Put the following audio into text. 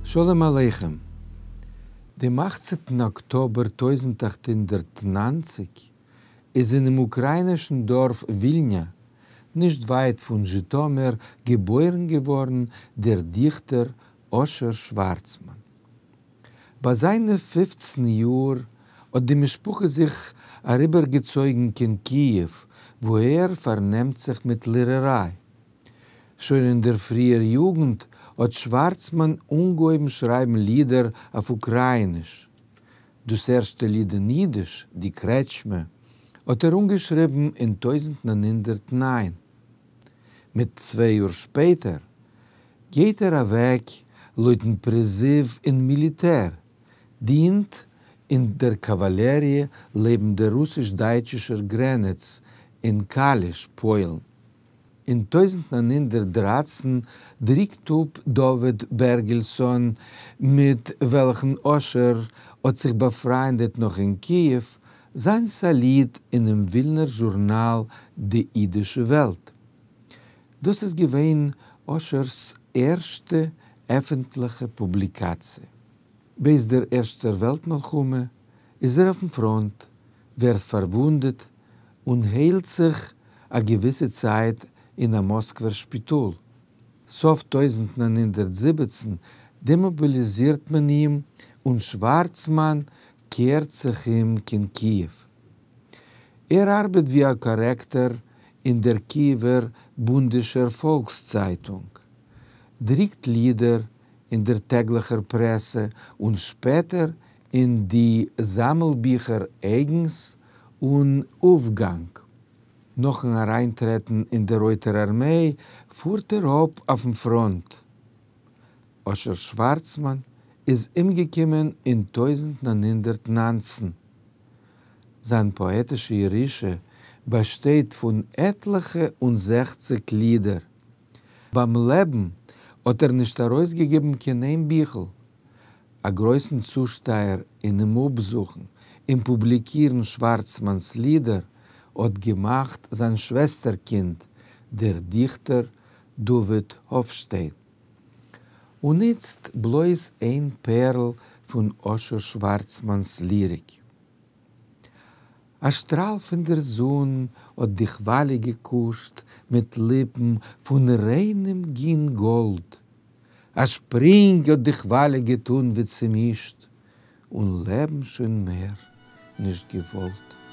שלום עליכם. דעם אכצנטן אקטאבער 1890 איז אינעם אוקראינישן דארף ווילניא, נישט ווייט פון זשיטאמיר, געבוירן געווארן דער דיכטער אשר שווארצמאן. ביי זיינע 15 יאר האט די משפחה זיך אריבערגעצויגן קיין קיעוו, וואו ער פארנעמט זיך מיט לערעריי. שוין אין דער פריער יוגנט האט שווארצמאן אנגעהויבן שרייבן לידער אויף אוקראיניש. דאס ערשטע ליד אין אידיש, די קרעטשמע, האט ער אנגעשריבן אין 1909. מיט צוויי יאר שפעטער גייט ער אוועק לויטן פריזיוו אין מיליטער, דינט אין דער קאוואלעריע לעבן דער רוסיש-דייטשישער גרענעץ אין קאליש, פוילן. אין 1913 דרוקט אפ דוד בערגעלסאן, מיט וועלכן אשר האט זיך באפריינדעט נאך אין קיעוו, זיינס א ליד אינעם ווילנער זשורנאל די אידישע וועלט. דאס איז געווען אשר'ס ערשטע עפנטליכע פובליקאציע. בעת דער ערשטער וועלט-מלחמה איז ער אויפן פראנט, ווערט פארוואונדעט און היילט זיך א געוויסע צייט אין א מאסקווער שפיטאל. סוף 1917 דעמאביליזירט מען אים און שווארצמאן קערט זיך אום קיין קיעוו. ער ארבעט ווי א קארעקטאר אין דער קיעווער בונדישער פאלקס-צייטונג, דרוקט לידער אין דער טעגליכער פרעסע און שפעטער אין די זאמלביכער אייגנס און אויפגאנג. נאכן אריינטרעטן אין דער רויטער ארמיי פארט ער אפ אויפן פראנט. אשר שווארצמאן איז אומגעקומען אין 1919. זיין פאעטישע ירושה באשטייט פון עטליכע און זעכציק לידער. ביים לעבן האט ער נישט ארויסגעגעבן קיין איין ביכל. א גרויסן צושטייער אינעם אפזוכן און פובליקירן שווארצמאנ'ס לידער האט געמאכט זיין שוועסטערקינד, דער דיכטער דוד האפשטיין. און איצט בלויז איין פערל פון אשר שווארצמאנ'ס ליריק. א שטראל פון דער זון האט די כוואליע געקושט מיט ליפן פון ריינעם גין-גאלד. א שפרינג האט די כוואליע געטון ווי צעמישט און לעבן שוין מער נישט געוואלט.